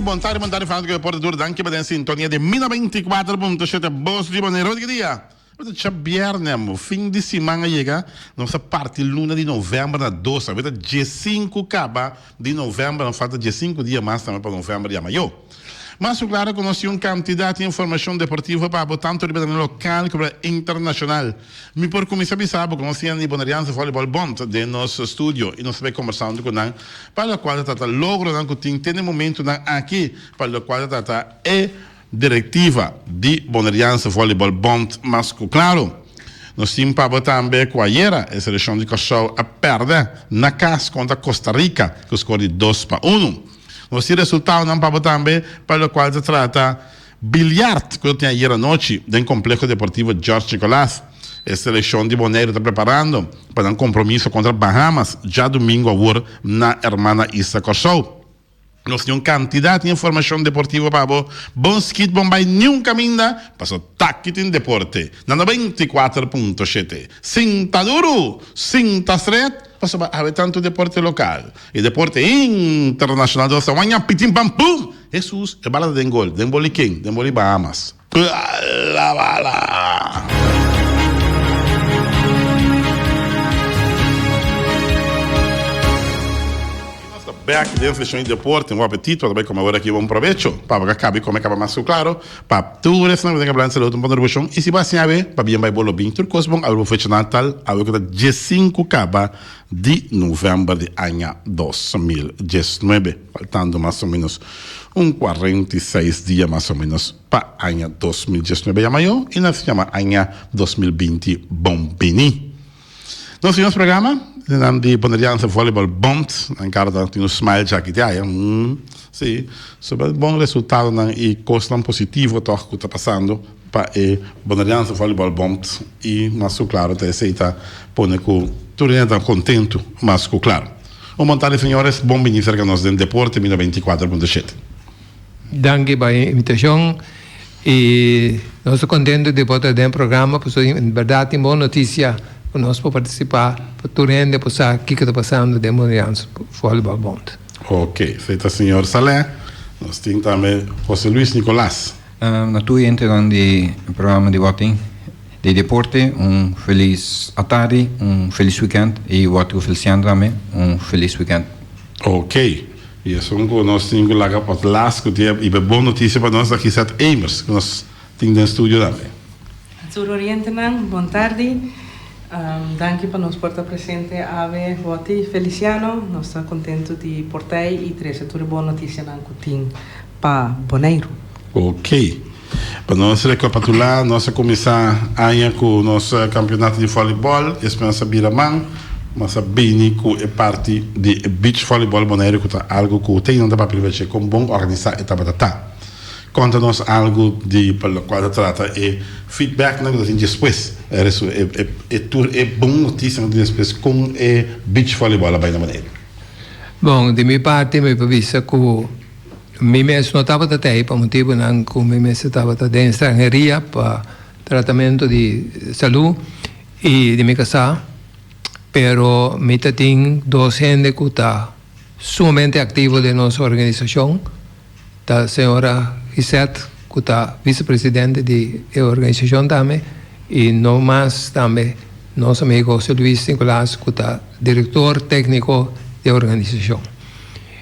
Bon tardi, bon tardi fanático di deporte tur. Danki pa den sintonia di Mi 94.7 Bos di Boneiru. Ki dia? Bo ta djabièrnè amo. Fin di siman a yega. Nos a parti luna di novèmber na dos. Awe ta diesinku kaba di novèmber. Nos falta diesinku dia mas tambe pa novèmber yama yo. Mas ku klaro ku nos tin un kantidat di informashon deportivo pa bo tantu riba tereno lokal ku riba internashonal. Mi por kuminsá bisa bo ku nos tin di Bonerianse Volleyball Bond den nos studio i nos ta bai kombersando ku nan pa lokual ta trata logronan ku tin te na e momentunan aki pa lokual ta trata e direktiva di Bonerianse Volleyball Bond. Mas ku klaro nos tin pa bo tambe ku ayera e selekshon di Kòrsou a pèrdè na kas kontra Costa Rica ku skor di 2-1. Nos tin resultadonan pa bo tambe pa locual ta trata biliard cu ta tin ayer anochi den Complejo Deportivo George Nicolaas. E seleccion di Boneiru ta preparando pa nan compromiso contra Bahamas djadumingo awor na hermana isla Corsou. Nos tin un cantidad di informacion deportivo pa bo. Bon skit bon bay niun caminda paso taki tin deporte na 94.7. Sinta duru, sinta stret pasobra awe tanto deporte local. E deporte internacional ta waña pitin pam pum! Hesus, e bala ta den gol, den boli ken? Den boli Bahamas. Bala bala! I nos ta bek den seshon di deporte. Un apetito ta bai kome ora aki. Bon probecho pa bo ka kabi kome kaba mas ku klaro. Pa tur esnan ku ta den salud un kontribushon. I si bo a siña awe, pa bien bai bo lo bin tur kos bon awe bo fecha natal awe ku ta 15 kaba di november di aña 2019, faltando mas o menos un 46 dia mas o menos pa aña 2019 ya mayo y nos yama aña 2020 bon bini. Nos tin nos programa den nan di Bonerianse Volleyball Bond, nan cara ta tin un smile djaki di aya, mm, si, sobre bon resultadonan y cosnan positivo toch cu ta pasando. Pa e Bonerianse Volleyball Bond y mas cu claro ta esey ta pone cu tur hende ta contento mas cu claro. Un bon tardi señores, bon bini cerca nos den Deporte Mi 94.7. Danki pa e invitacion y nos ta contento di por ta den programa pasobra en berdad tin bon noticia cu nos por participa pa tur hende por sa kico ta pasando den Bonerianse Volleyball Bond. Ok, esey ta señor Saleh. Nos tin tambe Jose Luis Nicolas. Na tur hentenan di programa di Wating di Deporte un felis atardi, un felis weekend y Wating Feliciano tambe un felis weekend. Ok, y esun cu nos tin cu laga pa las cu tin e bon noticia pa nos ta Gisette Emers cu nos tin den studio tambe. Tur orientenan, bon tardi. Danki pa nos por ta presente awe Woti Feliciano. Nos ta contento di por t'ey y trece tur e bon noticianan cu tin pa Boneiru. Ok. Pa nos recapitula, nos a cuminsa aña cu nos campeonato di volleyball, despues nos a bira man, nos a bini cu e parti di e beach volleyball Boneiru cu ta algo cu te nan ta papia riba dje con bon organisa e tabata ta. Conta nos algo di pa locual ta trata e feedbacknan cu ta tin despues, e tur e bon noticianan cu tin despues con e beach volleyball a bay na Boneiru. Bon, di mi parti mi por bisa cu Mi mes no tabata tei pa motibunan ku mi mester tabata den estranheria pa tratamentu di salú i di mi kasá, pero mi ta tin dos hende ku ta sumamente aktivo den nos organisashon, ta señora Gisette ku ta visepresidente di e organisashon tambe i no mas tambe nos amigo José Luis Nicolaas ku ta direktor tékniko di e organisashon.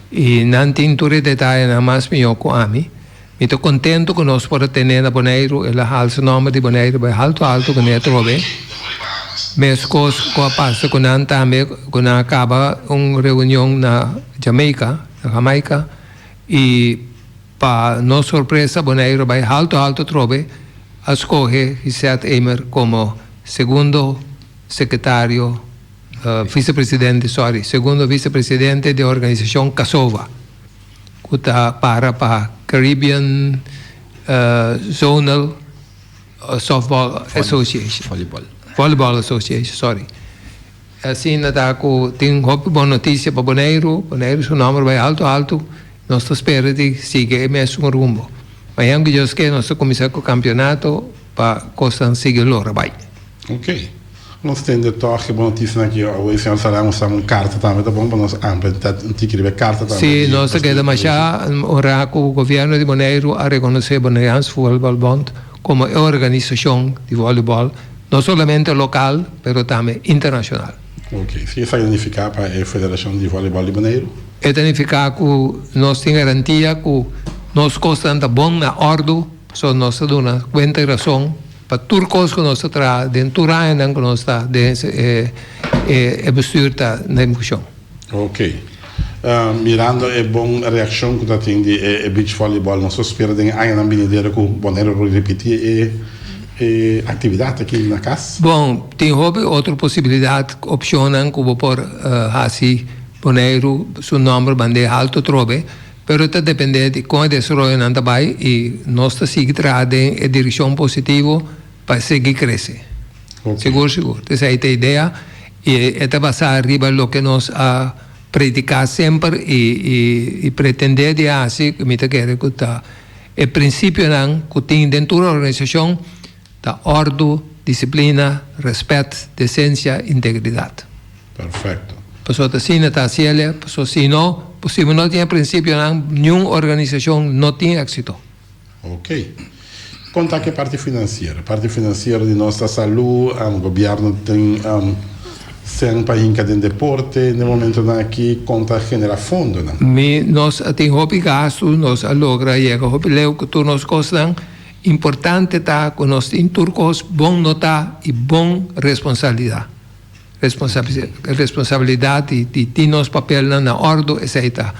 I nan tin tur e detayenan mas mihó ku ami. Mi ta kontentu ku nos por a tene na Boneiru. El a halsa nòmber di Boneiru bai haltu haltu ku ne atrobe. Meskos ku a pasa ku nan tambe ku nan a kaba un reunion na Jamaica, na Jamaica, i pa nos sorpresa Boneiru bai haltu haltu atrobe a skohe Gisette Emer komo segundo sekretario. Vicepresidente, sorry, segundo vicepresidente di organisacion Casova, cu ta para pa Caribbean Zonal Softball Association. Volleyball. Volleyball Association, sorry. Asina ta cu tin hopi bon noticia pa Boneiru. Boneiru su nomber bai alto alto. Nos ta spera di sigui e mesun rumbo. Mañan cu Dios ke nos ta cuminsa cu campeonato pa cosnan sigui lora bai. Ok. Nos tende tòg e bon notisianan aki awe. Señor Salam nos ta un karta tambe ta bon pa nos amplia un tiki riba e karta tambe. Sí, nos ta keda masha honrá ku gobièrnu di Boneiru a rekonosé Boneireaans Voetbalbond komo e organisashon di vòlibòl no solamente lokal pero tambe internashonal. Ok, si esaki ta nifiká pa e federashon di vòlibòl di Boneiru? E ta nifiká ku nos tin garantia ku nos kosnan ta bon na òrdu, pasobra nos ta duna kuenta i rason Pa tur kos ku nos ta traha den tur añanan ku nos ta den e bestuur ta na e fushon. Ok. Mirando e bon reakshon ku ta tin di e beach volleyball nos ta spera den e añanan binidero ku Bonaire lo ripiti e e aktividat aki na kas? Bon, tin hopi otro posibilidat, opshonnan ku bo por hasi Boneiru su nòmber band'é haltu atrobe. Pero ta depende di kon e desaroyonan ta bai i nos ta sigui traha den e direkshon positivo pa sigui krese. Sigur sigur. Esei ta e idea i e ta basá riba loke nos a prediká semper i pretendé di hasi, ku mi ta kere ku ta e prinsipionan ku tin den tur organisashon ta òrdu, disiplina, rèspèt, desensia, integridat. Perfecto. Pasobra ta asina ta haci el'e, pasobra si no, si bo no tin e principionan, niun organisacion no tin exito. Ok. Con ta cu e parti financiero? Parti financiero di nos ta salud, gobierno tin cen pa hinca den deporte n'e momentonan aki, con ta genera fondonan? Mi, nos a tin hopi gasto, nos a logra yega hopi leu cu tur nos cosnan. Importante ta cu nos tin tur cos bon nota y bon responsabilidad. Responsabilidad di tin nos papelnan na ordo esey ta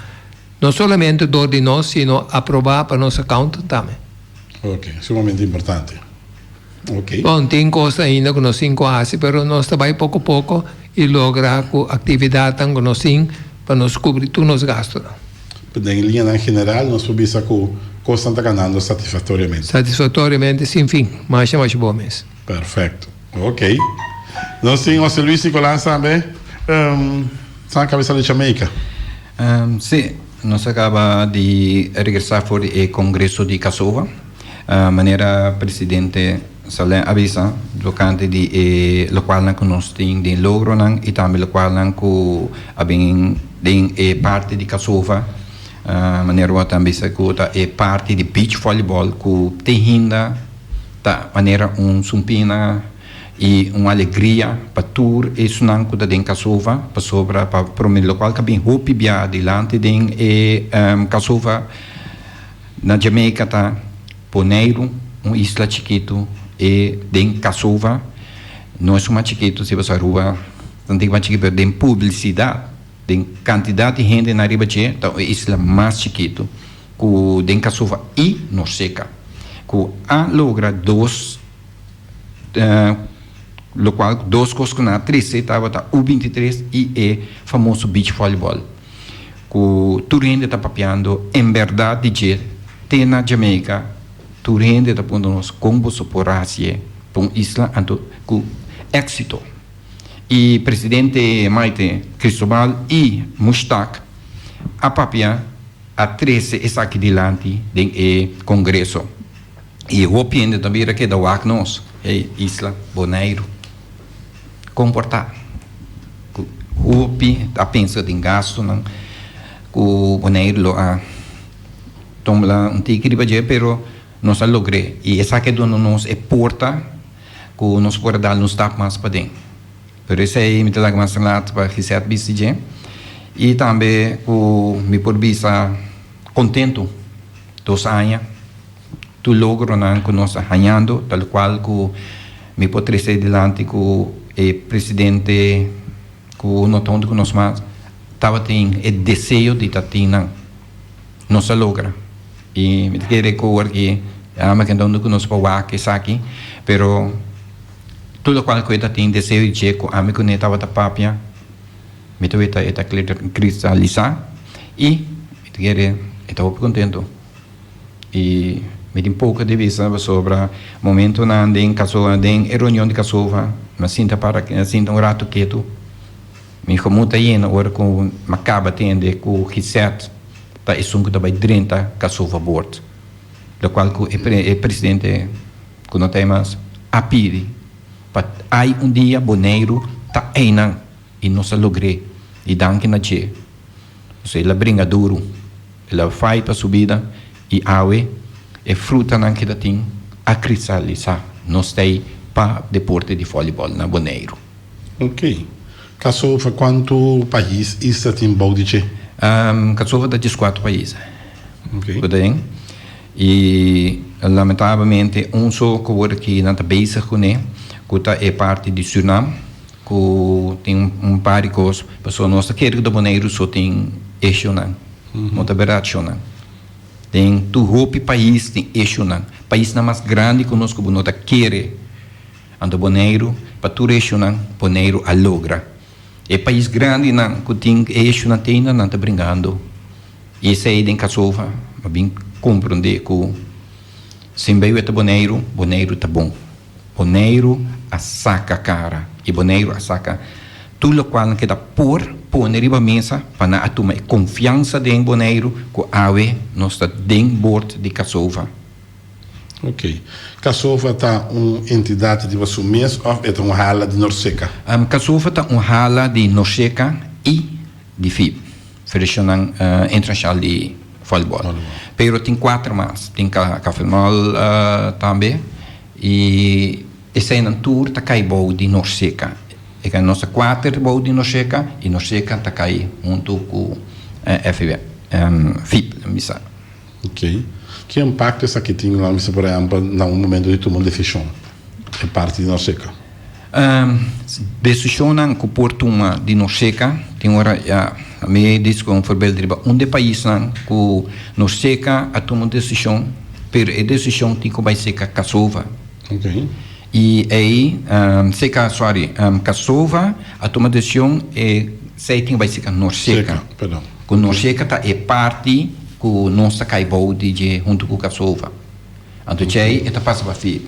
no solamente door di nos sino aproba pa nos accountant tambe. Ok, sumamente importante. Ok. Bon, tin cos ainda cu nos tin cu haci pero nos ta bay poco poco y logra cu actividadnan cu nos tin pa nos cubri tur nos gastonan. Den liñanan general nos por bisa cu cosnan ta ganando satisfactoriamente. Satisfactoriamente sin fin. Masha masha bon mes. Perfecto. Ok. Nos tin José Luis Nicolas tambe. Sa cabeza di Jamaica. Sí, nos a caba di regresa for di e congreso di Casova. Manera presidente Saleh a bisa tocante di e locualnan cu nos tin den logronan y tambe locualnan cu a bin den e parti di Casova. Manera bo a bisa cu ta e parti di beach volleyball cu te hinda Ta manera un sumpina i un alegria pa tur esunnan ku ta den Kasova, pasobra pa prome lokual ka bin hopi bia dilanti den e Kasova na Jamaica ta Boneiru, un isla chikitu e den Kasova no esun mas chikitu si pasobra Aruba ta un tiki mas chikitu pero den publisidat den kantidat di hende nan riba dje ta un isla mas chikitu. Ku den Kasova i Norseka ku a logra dos lokual dos kos ku nan a trese tabata U 23 i e famoso beach volleyball ku tur hende ta papiando en bèrdat di dje te na Jamaica tur hende ta puntra nos kon boso por a hasié pa un isla anto ku éksito i presidente Maite Cristobal i Mushtaq a papia. A trese esaki dilanti den e kongreso i hopi hende ta bira keda wak nos, hey, isla Boneiru komportá ku hopi ta pensa den gastunan ku Boneiru lo a tombla un tiki riba dje pero nos a logr'é i esaki a duna nos e porta ku nos por a dal un stap mas paden. Pero esei mi ta laga mas lat pa Gisette bisti dje. I tambe ku mi por bisa kontentu dos aña tur logronan ku nos a hañando tal kual ku mi por trese dilanti ku e presidente ku no ta huntu ku nos mas tabatin e deseo di ta tin nan. Nos a logra i mi ta kere ku awor ki mi a keda huntu ku nos pa wak esaki pero. Tur lokual ku e ta tin deseo di dje ku ami ku ne tabata papia, mi ta weta e ta kristalisá i mi ta kere e ta hopi kontentu. I mi tin poko di bisa pasobra momentunan den Kasova, den e reunion di Kasova, mi a sinta para, mi a sinta un ratu ketu, mi gemoed ta yena ora ku mi a kaba tende ku Gisette ta esun ku ta bai drenta Kasova board, lokual ku e presidente. Ku no ta e mas a pidi. pa ai un dia Boneiru ta einan i nos a logr'é i danki na dje. Pasobra el a bringa duru, el a fight pa su bida i awe e frutanan ke ta tin a kristalisá. Nos ta ei pa deporte di vòlibòl na Boneiru. Ok. Kasova kuantu pais isla tin bou di dje? Kasova ta dieskuater pais. Ok. Ku ta den. I lamentablemente un so ku wor aki nan ta bezig kuné ku ta e parti di Surnam ku tin un par di kos pasobra nos ta kere ku ta Boneiru so tin eshonan. No ta bèrdat eshonan. Den tur hopi pais tin eshonan. Paisnan mas grandi ku nos ku bo no ta kere. Anto Boneiru, pa tur eshonan, Boneiru a logra. E pais grandinan ku tin e eshonan te ainda nan ta bringando. I esei den Kasova a bin komprondé ku sin bai weta Boneiru, Boneiru ta bon. Boneiru a saka kara i Boneiru a saka tur lokual nan keda por pone riba mesa pa nan a tuma e konfiansa den Boneiru ku awe nos ta den bord di Kasova. Ok. Kasova ta un entidat riba su mes òf e ta un hala di Norseka? Kasova ta un hala di Norseka i di FIB, Federashonnan Internashonal di Vòlibòl. Pero tin kuater mas. Tin Kafenòl tambe i eseinan tur ta kai bou di Norseka. E ka nos ta kuater bou di Norseka i Norseka ta kai huntu ku FIB, FIB, mi bisa. Ok. Ki impakto esaki tin na mester por ehèmpel na un momento di tuma un desishon e parti di Norseka? Desishonnan ku por tuma di Norseka tin ora ya mi dis ku un voorbeeld riba un di e paisnan ku Norseka a tuma un desishon pero e desishon tin ku bai seka Kasova. Ok. I ei seka sorry Kasova a tuma desishon e esei tin ku bai seka Norseka. Seka, perdon. Ku Norseka ta e parti ku nos ta kai bou di dje huntu ku Kasova. Anto djei e ta pasa pa FIB.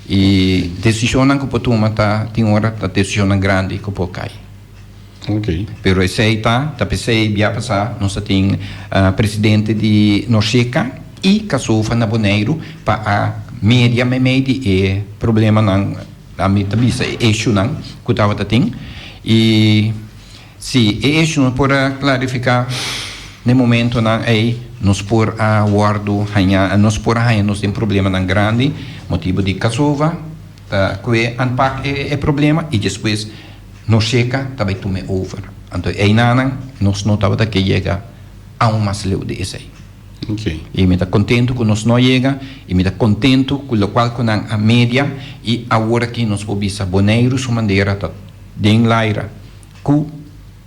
I desishonnan ku por tuma ta tin ora ta desishonnan grandi ku por kai. Ok. Pero esei ta ta p'esei bia pasá nos ta tin presidente di Norseka i Kasova na Boneiru pa a media meimei di e problemanan, ami ta bisa e issuenan ku tabata tin. I si e issue no por a klarifiká n'e momentonan ei nos por a wòrdu haña, nos por a haña nos den problemanan grandi motibu di Kasova ta kue aanpak e problema i despues Norseka ta bai tuma e over. Anto einanan nos no tabata ke yega aun mas leu di esei. I mi ta kontentu ku nos no a yega i mi ta kontentu ku lokual ku nan a media i awor aki nos por bisa Boneiru su bandera ta den laira ku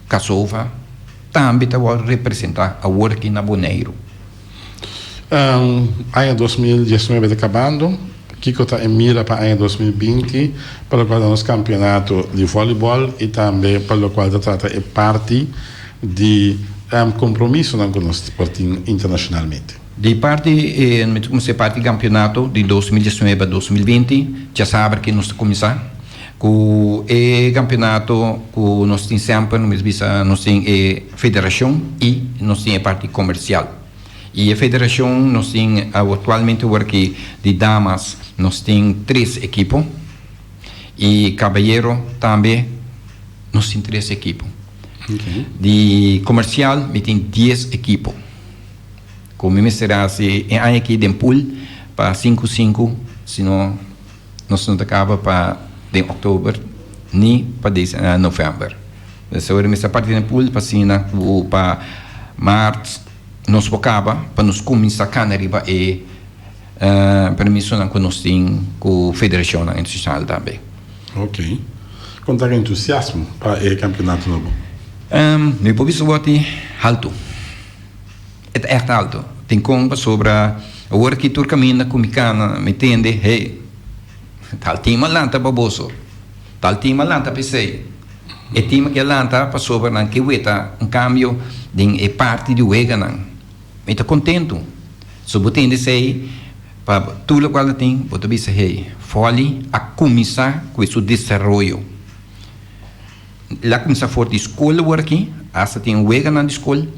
Kasova tambe ta wòrdu representá awor aki na Boneiru. Aña 2019 ta kabando, kiko ta e mira pa aña 2020 pa lokual ta nos kampionato di vòlibòl i tambe pa lokual ta trata e parti di kompromisonan ku nos por tin internashonalmente? Di parti, mi ta kuminsá e parti kampionato di 2019 pa 2020, djasabra ki nos ta kuminsá ku e kampionato ku nos tin semper, mi ta bisa nos tin e federashon i nos tin e parti komersial. I e federashon nos tin aktualmente awor aki di damas nos tin tres ekipo i kabayero tambe nos tin tres ekipo. Di komersial mi tin dies ekipo ku mi mester hasi e aña aki den pool pa sinku sinku sino nos no ta kaba pa den oktober ni pa novèmber. Esei mester parti den pool pa asina ku pa maart nos por kaba pa nos kuminsá kana riba e permisonan ku nos tin ku federashonnan internashonal tambe. Ok. Kon ta entusiasmo pa e kampionato nobo? Mi por bisa wòrdu haltu. E ta ègt haltu. Tin kon pasobra awor aki tur kaminda ku mi kana mi tende, hey, tal tim a lanta pa boso, tal tim a lanta pa esei. E tim aki a lanta pasobra nan ke weta un kambio den e parti di weganan. Mi ta kontentu. So bo tende esei pa tur lokual ta tin, bo ta bisa, hey, Folly a kuminsá ku e su desaroyo. El a kuminsá for di skol awor aki, asta tin weganan di skol.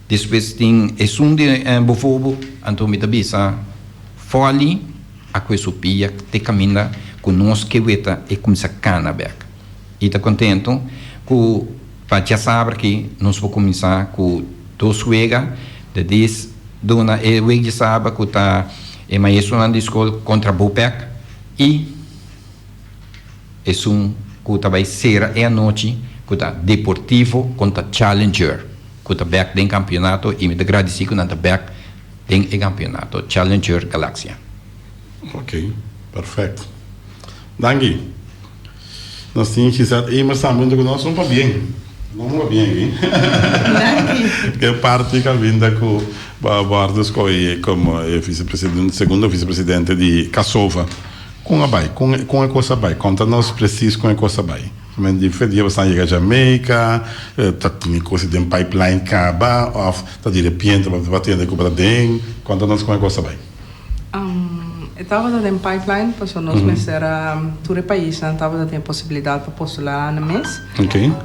Despues tin esun di bofobo, anto mi ta bisa Folly a kue su pia te kaminda. ku nos ke weta e kuminsá kana bèk. I ta kontentu ku pa djasabra aki nos por kuminsá ku dos wega, de dis duna e wek djasabra ku ta e maestronan di skol kontra Bopec i esun ku ta bai sera e anochi ku ta Deportivo kontra Challenger ku ta bèk den kampionato i mi ta gradisí ku nan ta bèk den e kampionato Challenger Galaxia. Ok, perfecto. Danki. Nos tin Gisette Emers tambe hunto cu nos. Un pabien. Un pabien aki. Danki. Ke parti caminda cu bo a wordo scogi como e vicepresidente, segundo vicepresidente di Casova. Con a bay? Con con e cos a bay? Conta nos precies con e cos a bay. Men di fe dia bo stan yega Jamaica, ta tin cos den pipeline caba of ta di repente bo ta tende cu bo ta den. Conta nos con e cos a bay. E tabata den pipeline pasobra nos mester a tur e paisnan tabata tin e posibilidat pa postulá nan mes.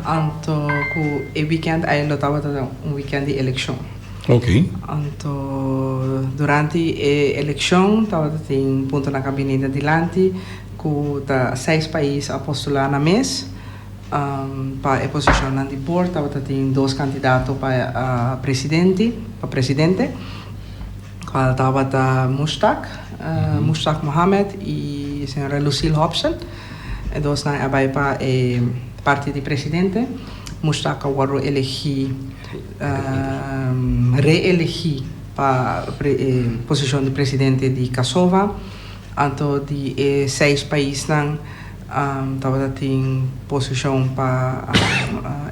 Anto ku e weekend ei lo tabata un weekend di elekshon. Anto durante e elekshon tabata tin puntonan ku a bini na dilanti ku ta seis pais a postulá nan mes pa e posishonnan di board. Tabata tin dos kandidato pa presidente pa presidente. Cual tabata Mushtaq, Mushtaq Mohamed y señora Lucille Hobson. E dosnan a bay pa e parti di presidente. Mushtaq a wordo elegi, reelegi pa e posicion di presidente di Casova. Anto di e seis paisnan tabata tin posicion pa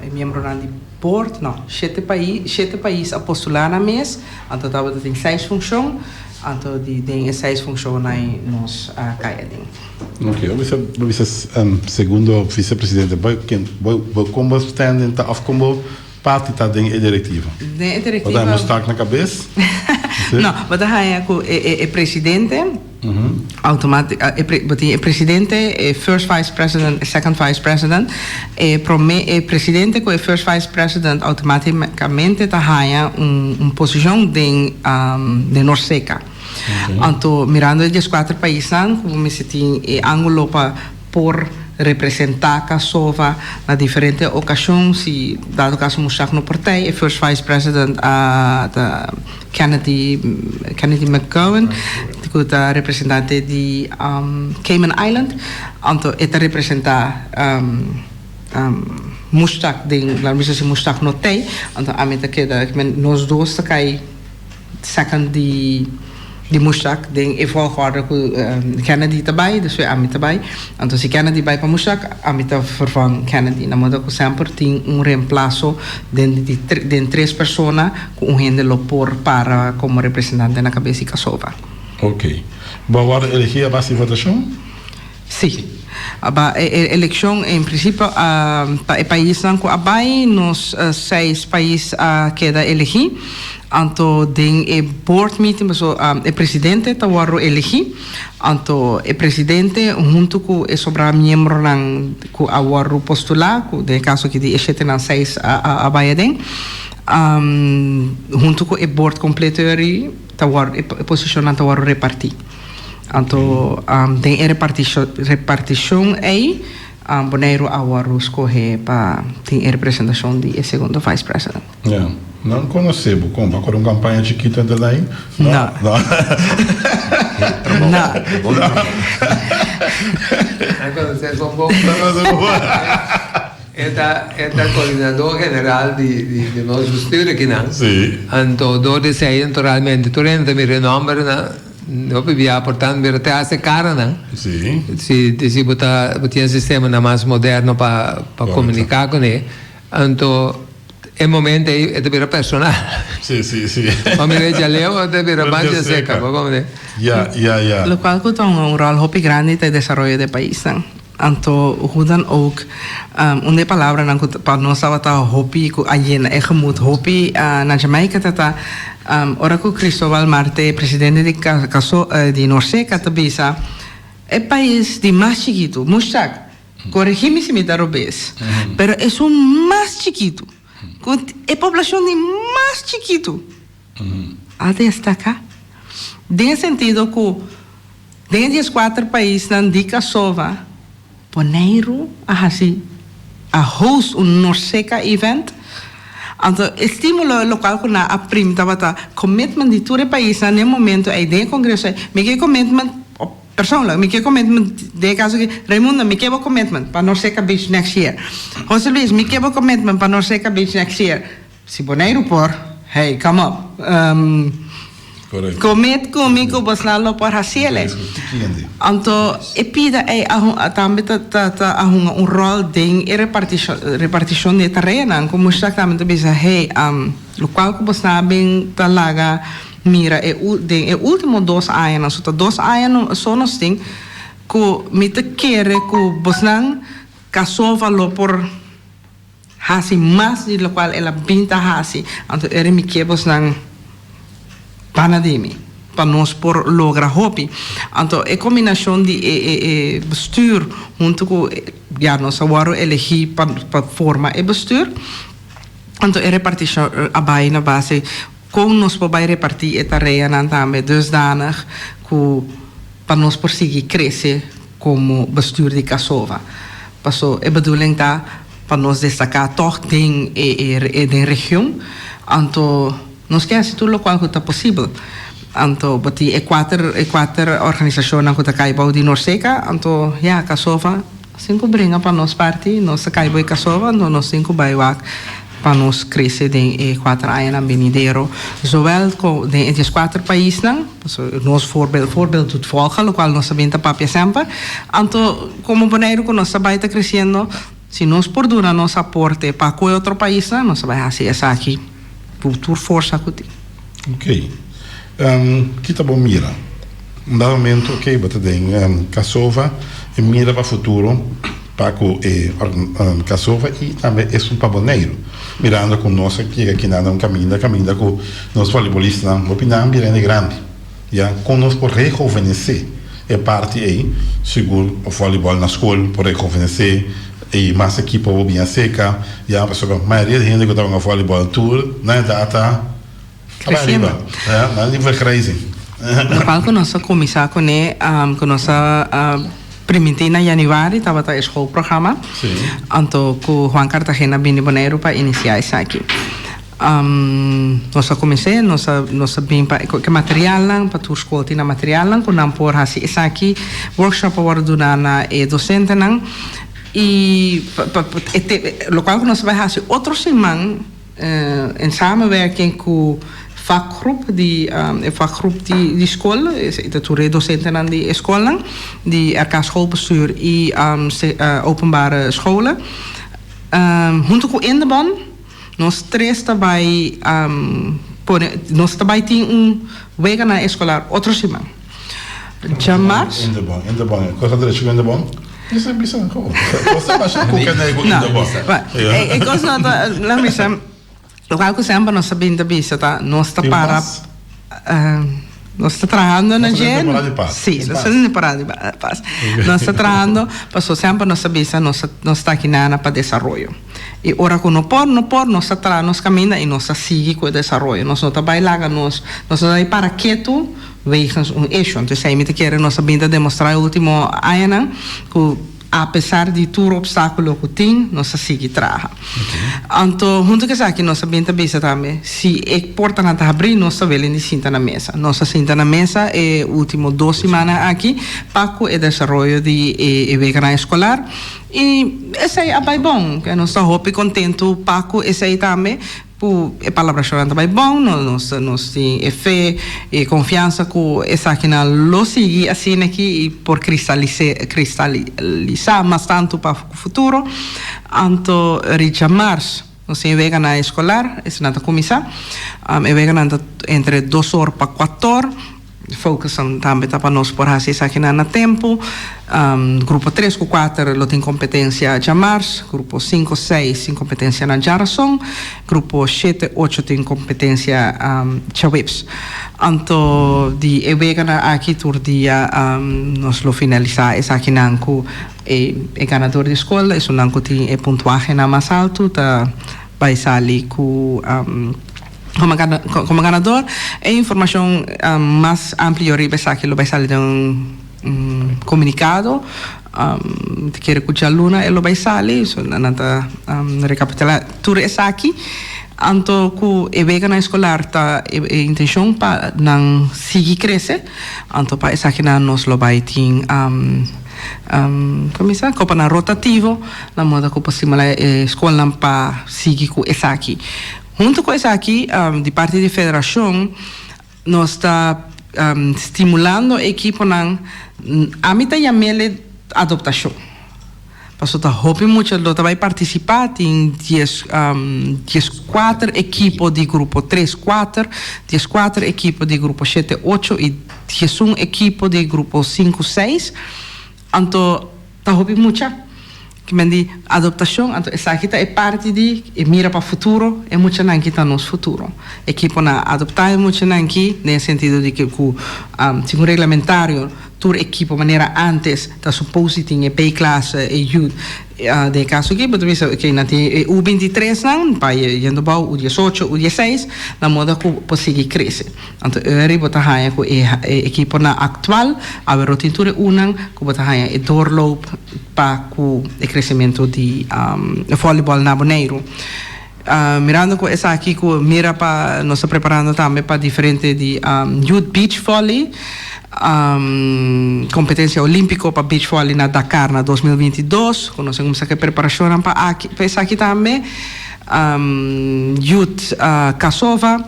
e miembronan di. Board, no, shete pais, shete pais a postulá nan mes, anto tabata tin seis funshon, anto di den e seis funshonnan nos a kai aden. Ok, bo bisa, bo bisa segundo vicepresidente, bo ken, bo, bo kon bo standing ta òf kon bo parti ta den e direktiva? Den e direktiva. Bo ta haña Mustak na kabes? No, bo ta haña ku e, e, e presidente. Automatic e pre bo tin e presidente, e first vice president, e second vice president. E prome e presidente ku e first vice president automaticamente ta haña un un posishon den den Norceca. Anto mirando e dieskuater paisnan ku bo mester tin e angulo pa por representá Kasova na diferente okashon si dado kaso Mushak no por tei e first vice president a ta Kennedy Kennedy McGowan ku ta representante di Cayman Island anto e ta representá Mushtaq den laat mi bisa si Mushtaq no tei anto ami ta keda nos dos ta kai second di di Mushtaq den e volgorde ku Kennedy ta bai despues ami ta bai anto si Kennedy bai pa Mushtaq ami ta vervang Kennedy na moda ku semper tin un reemplaso den di den tres persona ku un hende lo por para komo representante na kabes di Kasova. Ok. Bo a wòrdu elegí a base di votashon? Sí. Aba e elekshon en prinsipio pa e paisnan ku a bai, nos seis pais a keda elegí. Anto den e board meeting paso e presidente ta wòrdu elegí. Anto e presidente huntu ku e sobrá miembronan ku a wòrdu postulá, ku den e kaso aki di e shetenan seis a bai aden, huntu ku e board kompleto eri ta wòrdu e posishonnan ta wòrdu repartí. Anto den e repartishon ei Boneiru a wòrdu skohe pa tin e representashon di e segundo vice president. Ya. Nan konosé bo kon? Bo a kore un kampaña chikito entre nan? No. No. No. Nan konosé bon bon. Nan konosé bo bon. E ta e ta coordinador general di di di nos bestuur akinan. Sí. Anto door di esei naturalmente tur hende ta mira e nomber na hopi bia por tanto mira te hasta e caranan. Sí. Si si bo ta bo tin e sistemanan mas moderno pa pa comunica cune anto e momento ei e ta bira personal. Sí sí sí. Pa mira e djaleu e ta bira mas djaseca bo comprende. Ya ya ya. Locual cu ta un rol hopi grandi ta e desaroyo di e paisnan. Anto hoe dan ook, un di e palabranan ku pa nos tabata hopi, ku a yena e gemoed hopi na Jamaica ta ta, ora ku Cristobal Marte, presidente di Kaso di Norceca ta bisa, e pais di mas chikitu, Mushtaq, koregi mi si mi ta robes, pero esun mas chikitu, ku e poblashon di mas chikitu a destaká, den e sentido ku. Den e dieskuater paisnan di Casova, Boneiru a hasi a host un Norseca event. Anto e stimulo lokual ku nan a prim tabata commitment di tur e paisnan den e momento ei den e kongreso ei. Mi ke commitment persoonlijk, mi ke commitment den e kaso aki, Raimundo mi ke bo commitment pa Norseca Beach next year. Jose Luis mi ke bo commitment pa Norseca Beach next year. Si Boneiru por, hey, come up. Commit cu mi cu bosnan lo por haciele. Anto e pida ey a tambe ta ta a hunga un rol den e reparticion reparticion di e tareanan cu Mushtaq tambe ta bisa hey, locual cu bosnan a bin ta laga mira e den e ultimo dos añanan, so ta dos aña so nos tin cu mi ta kere cu bosnan Casova lo por. Hasi mas di lokual el a bin ta hasi, anto eri mi ke bosnan banda di mi, pa nos por logra hopi. Anto e kombinashon di e e e bestuur huntu ku ya nos a wòrdu elegí pa pa forma e bestuur, anto e repartishon a bai na base kon nos por bai repartí e tareanan tambe dusdanig ku pa nos por sigui krese komo bestuur di Casova. Paso e bedoeling ta pa nos destaká tòg den e e den region. Anto nos ke hasi tur lokual ku ta posibel. Anto bo tin e kuater e kuater organisashonnan ku ta kai bou di Norseca. Anto ya Casova sin ku bringa pa nos parti nos ta kai bou di Casova anto nos tin ku bai wak pa nos krese den e kuater añanan benidero zowel ku den e dieskuater paisnan. Pasobra nos voorbeeld, voorbeeld doet volgen, lokual nos ta bin ta papia semper. Anto, komo Boneiru ku nos ta bai ta kresiendo, si nos por duna nos aporte pa ku e otro paisnan, nos ta bai hasi esaki ku tur forsa ku tin. Ok. Ki ta bo mira? Un dado momento, ok, bo ta den Casova i mira pa futuro pa ku e Casova i tambe esun pa Boneiru. Mirando ku nos a yega kinan na un kaminda, kaminda ku nos voleibolistanan hopi nan bira hende grandi. Ya, kon nos por rehovenesé e parti ei? Sigur voleibol na skol por rehovenesé i mas ekipo bo bin aseka. Ya, pasobra mayoria di hende ku ta hunga voleibol tur nan edat ta bai ariba. Ya, nan di vergrijzing. Lokual ku nos a kuminsá kuné, ku nos a primintí na yanüari tabata e schoolprogramma. Anto ku Juan Cartagena bini Boneiru pa inisiá esaki. Nos a kumins'é, nos a nos a bin pa ku e materialnan, pa tur skol tin nan materialnan ku nan por hasi esaki. Workshop a wòrdu duná na e dosentenan i pa pa e te lokual ku nos a bai hasi otro siman en samenwerking ku vakgroep di e vakgroep di di skol, esei ta tur e dosentenan di e skolnan di RK Schoolbestuur i openbare scholen huntu ku Indebon. Nos tres ta bai pone, nos ta bai tin un weganan eskolar otro siman. Djamars. Indebon, Indebon, kos a drechi ku Indebon? Bisa, bisa, ko. Kos ta basha ku kende ku Indebon. No, e kos no ta, la bisa, lokual ku semper nos ta bin ta bisa ta, nos ta para. Nos ta trahando na dje. Nos ta den temporada di pas. Sí, nos ta den temporada di pas. Nos ta trahando, paso semper nos ta bisa nos nos ta aki nana pa desaroyo. I ora ku no por, no por, nos ta traha nos kaminda i nos ta sigui ku e desaroyo. Nos no ta bai laga nos, nos no ta bai para ketu wegens un issue. Entonces esei mi ta kere nos a bin ta demostrá e ultimo añanan ku. A pesar di tur obstáculo cu tin, nos ta sigui traha. Anto, hunto cu esaki nos ta bin ta bisa tambe, si e portanan ta habrí, nos ta welen di sinta na mesa. Nos a sinta na mesa e ultimo dos simannan aki pa cu e desaroyo di e weganan escolar y esey a bay bon. Nos ta hopi contento pa cu esey tambe. Ku e palabrashonnan ta bai bon, nos nos tin e fe i e konfiansa ku esakinan lo sigui asina aki i por kristalisé kristalisá mas tantu pa futuro. Anto richa mars nos tin e weganan eskolar, esanan ta kuminsá. E weganan ta entre dos or pa kuator. Focussen tambe ta pa nos por haci esakinan na tempo. Grupo tres cu cuater lo tin competencia djamars, grupo cinco, seis tin competencia na djarason, grupo shete, ocho tin competencia djaweps. Anto di e weganan aki tur dia nos lo finalisa esakinan cu e ganador di scol, esunnan cu tin e puntuahenan mas alto ta bay sali cu. Komo ganador, e informashon mas amplio riba esaki lo bai sali den un. Komunikado, mi ta kere ku djaluna e lo bai sali, so nan ta rekapitulá tur esaki. Anto ku e weganan eskolar ta e intenshon pa nan sigui krese, anto pa esakinan nos lo bai tin komo bisa kopanan rotativo na moda ku por stimulá e skolnan pa sigui ku esaki. Huntu ku esaki di parti di federashon Nos ta stimulando e ekiponan, ami ta yam'el adoptashon, pasobra ta hopi mucha lo ta bai partisipá, tin dies dieskuater ekipo di grupo tres, kuater, dieskuater ekipo di grupo shete, ocho i diesun ekipo di grupo sinku, seis, anto Ta hopi mucha ki men di adoptashon, anto esaki ta e parti di e mira pa futuro, e muchanan ki ta nos futuro. Ekiponan a adoptá e muchanan ki den e sentido di ke ku segun reglamentario tur ekipo manera antes ta supos di tin e B-klasse, e youth, den e kaso aki bo ta bisa oke nan tin e U 23 nan pa yendo bou U 18, U 16 na moda ku por sigui krese. Anto eri bo ta haña ku e ekiponan aktual awe tin tur e unan ku bo ta haña e doorloop pa ku e kresementu di vòlibòl na Boneiru. Mirando ku esaki ku mira pa nos ta preparando tambe pa diferente di youth beach volley, kompetensia olímpiko pa beach volley na Dakar na 2022 ku nos a kuminsá ku e preparashonnan pa aki pa esaki tambe, youth Casova.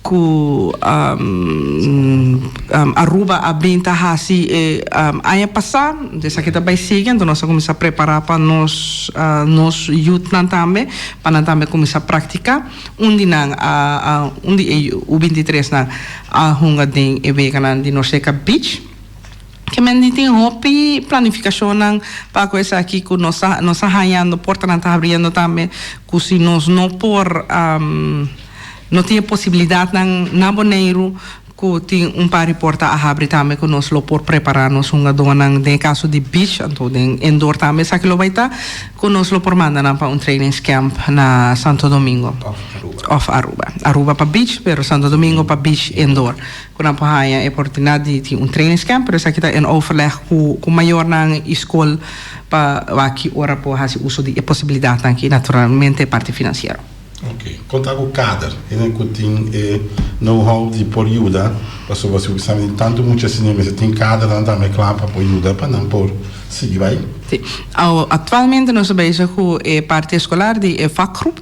Ku Aruba a bin ta hasi e aña pasá, esaki ta bai sigui, anto nos a kuminsá prepará pa nos nos yutnan tambe, pa nan tambe kuminsá praktiká. Un di nan a un di e U 23 nan a hunga den e weganan di Norseca Beach. Ke men di tin hopi planifikashonnan pa ku esaki ku nos ta nos ta hañando portanan ta habriendo tambe ku si nos no por no tin e posibilidatnan na Boneiru ku tin un par di porta a habri tambe ku nos lo por prepará nos hungadónan den e kaso di beach anto den indoor tambe esaki lo bai ta ku nos lo por manda nan pa un trainingscamp na Santo Domingo òf Aruba Aruba pa beach pero Santo Domingo pa beach indoor. Ku nan por haña e oportunidat di tin un trainingscamp, pero esaki ta in overleg ku ku mayornan i skol pa wak ki ora por hasi uso di e posibilidatnan aki, naturalmente e parti finansiero. Ok, konta ku kader, hende ku tin e know how di por yuda, pasobra si bo bisa mi tin tantu mucha asina mester tin kadernan tambe kla pa por yuda pa nan por sigui bai. Si, aktualmente nos ta bezig ku e parti eskolar di e vakgroep,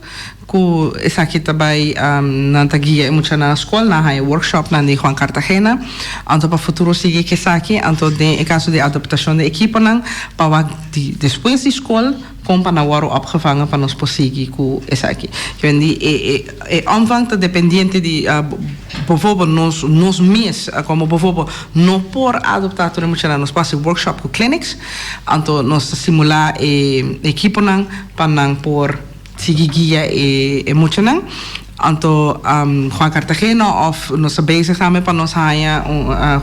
Ku esaki ta bai nan ta guia e muchanan na skol, nan haña workshopnan di Juan Cartagena. Anto pa futuro sigui ku esaki, anto den e kaso di adoptashon di ekiponan pa wak di despues di skol kon pa nan wòrdu opgevangen pa nos por sigui ku esaki. Kende e e omvang ta dependiente di bijvoorbeeld nos nos mes komo bijvoorbeeld no por adoptá tur e muchanan, nos por hasi workshop ku clinics, anto nos ta simulá e ekiponan pa nan por. Sigui guia e muchanan. Anto Juan Cartagena of nos ta bezig tambe pa nos haña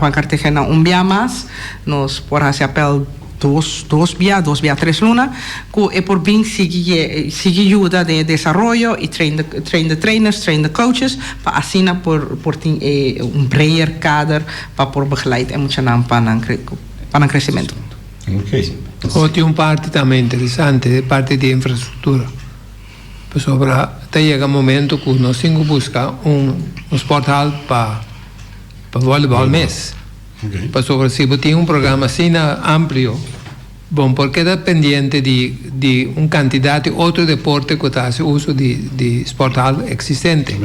Juan Cartagena un bia mas. Nos por hasi apel dos dos bia, dos bia tres luna, ku e por bin sigui sigui yuda den e desaroyo i train the train the trainers, train the coaches pa asina por por tin e un breder kader pa por begeleid e muchanan pa nan pa nan kresementu. O tin un parti tambe interesante, e parti di infrastruktura. Pasobra ta yega momento ku nos tin ku buska un sporthal pa pa volleyball mes. Pasobra si bo tin un programa asina amplio, bo por keda pendiente di di un kantidat di otro deporte ku ta hasi uso di di sporthal eksistente.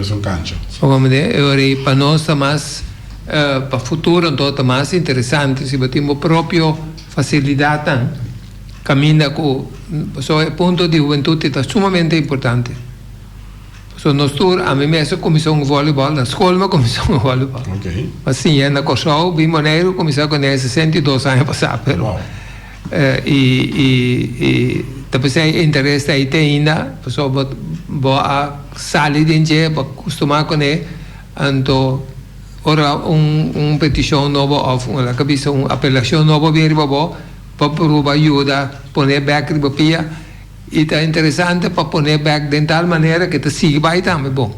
Bo komprende? E ora ei pa nos ta mas. Pa futuro anto ta mas interesante si bo tin bo propio facilidadnan caminda cu pasobra e punto di hubentud ta sumamente importante. Pasobra nos tur, ami mes a cuminsa un volleyball, na school mi a cuminsa un volleyball. Mi a siña na Corsou, bin Boneiru cuminsa cune 62 aña pasa pero y y ta pesey e interes ta ahi te ainda pasobra bo a sali den dje, bo a custuma cune. Anto ora un un petishon nobo òf un laga bisa un apelashon nobo bin riba bo, bo pruba yuda pon'é bèk riba pia i ta interesante pa pon'é bèk den tal manera ke ta sigui bai tambe bon.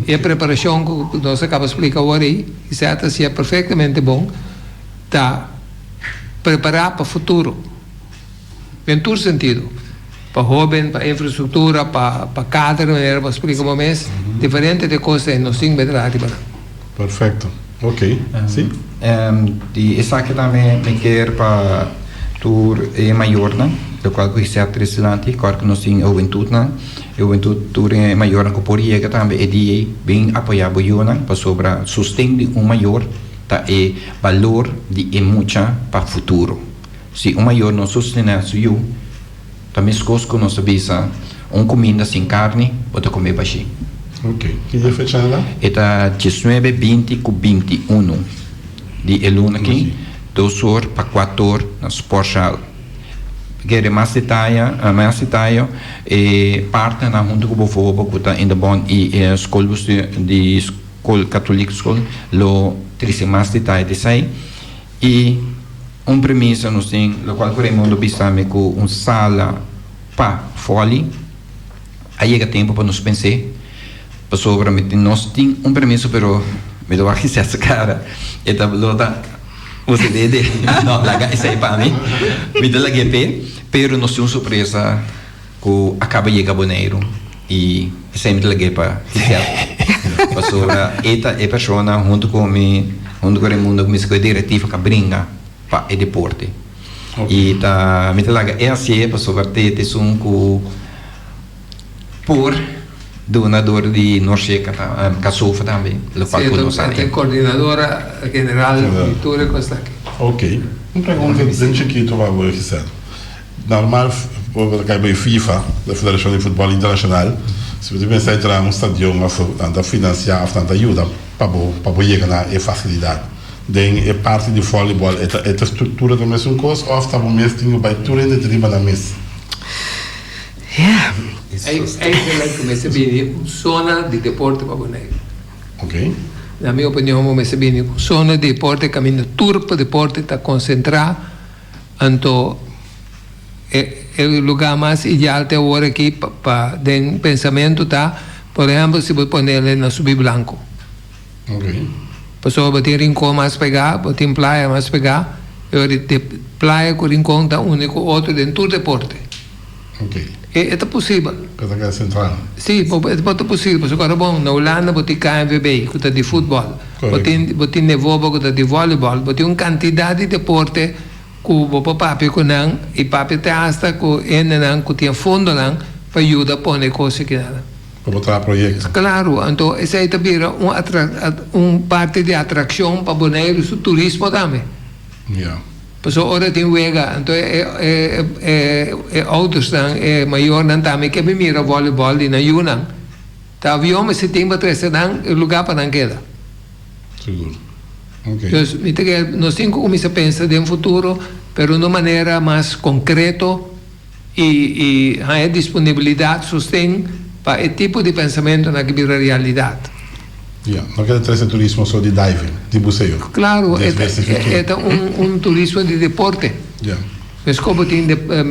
E preparashon ku nos a kaba splika awor ei, kisas ta siña perfektamente bon, ta. Prepará pa futuro. Den tur sentido. Pa hóben, pa infrastruktura, pa pa kader, manera bo a splika bo mes, diferente di e kos ei nos tin betraha riba nan. Perfecto. Ok. Si. Di esaki tambe mi kier pa tur e mayornan, lokual ku hesé a trese dilanti, kòrda ku nos tin e hubentutnan, e hubentut tur e mayornan ku por yega tambe e dia ei bin apoyá bo yunan pasobra sosten di un mayor ta e balor di e mucha pa futuro. Si un mayor no sostené su yu, ta meskos ku nos ta bisa, un kuminda sin karni, bo ta kome bashí. Ok. Ki dia fecha nan ta? E ta diesnuebe, binti ku bintiunu di e luna aki, dos or pa kuator na Sportzaal. Kere mas detaya, mas detayo, e partnernan huntu ku Bovobo ku ta Indebon i e skolbestuur di skol Katolik Skol lo trese mas detaye di esei. I un premisa nos tin, lokual ku Raimundo bisa mi ku un sala pa fòli a yega tempu pa nos pens'é, pasobra mi tin nos tin un permiso pero mi ta wak Giselle su kara e ta lo ta usa dede no laga esei pa mi, mi ta lag'é p'e, pero nos tin un sorpresa ku a kaba yega Boneiru i esei mi ta lag'é pa Giselle pasobra e ta e persona huntu ku mi huntu ku Raimundo ku mi ku e direktiva ka bringa pa e deporte i ta mi ta laga e hasié pasobra te ta esun ku por duna dor di Norseka Kasofa tambe lokual ku nos a E ta e koordinadora general di tur e kos aki. Ok, un pregunta den chikitu pa bo Giselle. Normal bo ta kai bai FIFA, e Federashon di Futbòl Internashonal, si bo ta pensa entra na un stadion òf nan ta finansiá òf nan ta yuda pa bo pa bo yega na e fasilidat. Den e parti di vòlibòl e ta e ta struktura ta mesun kos òf ta bo mes tin ku bai tur hende ta riba nan mes? Yeah. Eigenlijk ku mester bini un zona di deporte pa Boneiru. Ok. Na mi opinion bo mester bini un zona di deporte kaminda tur deporte ta konsentrá. Anto e e lugá mas ideal te awor aki pa pa den pensamentu ta, por ehèmpel si bo ponele na Subi Blanco. Pasobra bo tin Rincon mas pegá, bo tin playa mas pegá, e ora di playa ku Rincon ta uni ku otro den tur deporte. E e ta posibel. Pero ta keda sentral. Si, bo e ta posibel pasobra ora bon na Hulanda bo tin KNVB ku ta di futbòl, bo tin bo tin Nevobo ku ta di vòlibòl, bo tin un kantidat di deporte ku bo por papia ku nan i papia te asta ku hendenan ku tin e fondonan pa yuda pone e kos aki nan. Pa bo traha proyekto. Klaru, anto esei ta bira un un parti di atrakshon pa Boneiru su turismo tambe. Ya. Pasobra ora tin wega, anto e e e oudersnan, e mayornan tambe ke bin mira volleyball di nan yunan. Ta avion mester tin pa trese nan e luga pa nan keda. Sigur. Ok. Dus mi ta kere nos tin ku kuminsa pensa den futuro, pero un manera mas konkreto i i haña disponibilidat, sosten pa e tipo di pensamentonan aki bira realidat. Ya, no keda trese turismo so di diving, di buseo. Claro, e ta e ta un un turismo di deporte. Ya. Meskos bo tin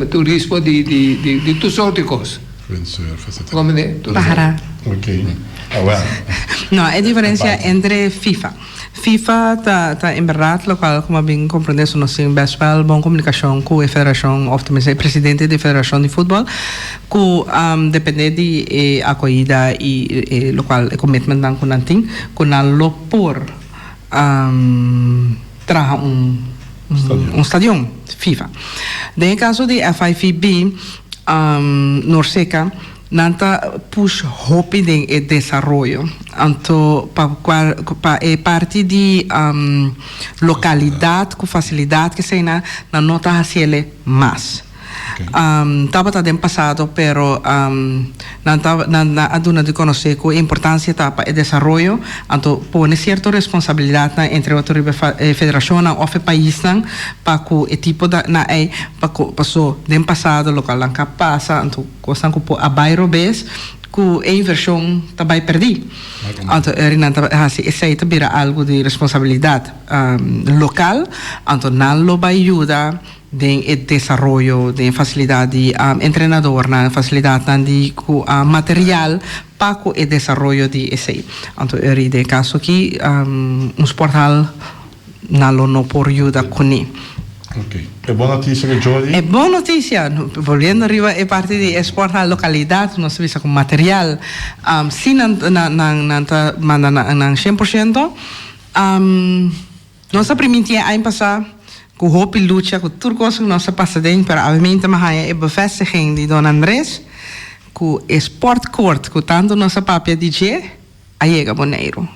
turismo di di di di tur sorti kos. Windsurf, etcetera. Como ne? Tur Pahara. Ok. Awel. No, e diferencia entre FIFA. FIFA ta ta en berdad locual como a bin comprende so nos tin best wel bon comunicacion cu e federacion of tenminste e presidente di federacion di futbol cu depende di e acohida y e locual e commitment nan cu nan tin cu nan lo por traha un un stadion FIFA. Den e caso di FIVB Norceca. Nan ta push hopi den e desaroyo. Anto pa cual pa e parti di localidad cu facilidad kesey nan, nan no ta haciele mas. Tabata den pasado pero nan ta nan a duna di conoce cu e importancia ta pa e desaroyo, anto pone cierto responsabilidadnan entre otro riba e federacionnan of e paisnan pa cu e tipo nan ey pa cu paso den pasado locual nan ka pasa anto. Kosnan ku por a bai robes ku e invershon ta bai pèrdí. Anto eri nan ta hasi esei ta bira algu di responsabilidat lokal, anto nan lo bai yuda den e desaroyo, den e fasilidat di entrenadornan, fasilidatnan di ku material pa ku e desaroyo di esei. Anto eri den e kaso aki un sporthal nan lo no por yuda kuné. Ok. E bon notisia ku Jody. E bon notisia, volviendo riba e parti di e sport na lokalidat, nos ta bisa ku material si nan nan ta manda nan 100%. Nos a priminti e aña pasá ku hopi lucha, ku tur kos ku nos a pasa den, pero awemente mi a haña e bevestiging di Don Andres ku e sportcourt ku tantu nos a papia di dje a yega Boneiru.